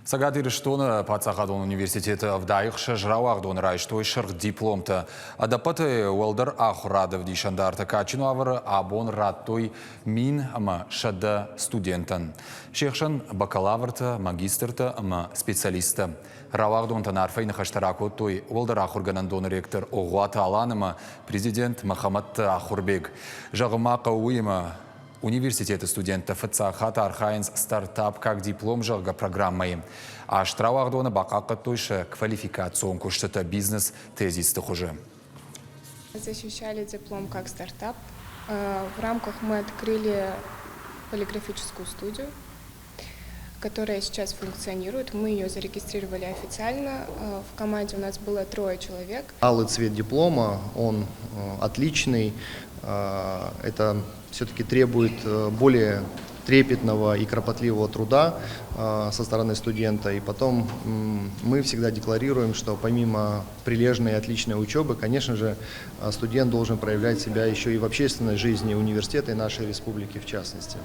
Цӕгат Ирыстоны паддзахадон университеты 76 рауагъдоны райстой сырх дипломтӕ. Ӕдӕппӕтӕй уӕлдӕр ахуырады ӕвдисӕндартӕ кадджын уавӕры абон радтой 1100 студентӕн. Се хсӕн бакалавртӕ, магистртӕ ӕмӕ специалисттӕ. Рауагъдонтӕн арфӕйы ныхӕстӕ ракодтой уӕлдӕр ахуыргӕнӕндоны ректор Огъуаты Алан ӕмӕ президент Мӕхӕмӕтты Ахуырбег. Зӕгъын ма хъӕуы уыимӕ, Университеты студенттӕ фыццаг хатт архайынц «Стартап как диплом», зӕгъгӕ, программӕйы. Аст рауагъдоны бахъахъхъӕдтой сӕ квалификацион куыстытӕ бизнес-тезисты хуызы. Защищали диплом как стартап. В рамках мы открыли полиграфическую студию, которая сейчас функционирует. Мы ее зарегистрировали официально. В команде у нас было трое человек. Алый цвет диплома, он отличный. Это все-таки требует более трепетного и кропотливого труда со стороны студента. И потом мы всегда декларируем, что помимо прилежной и отличной учебы, конечно же, студент должен проявлять себя еще и в общественной жизни университета и нашей республики в частности.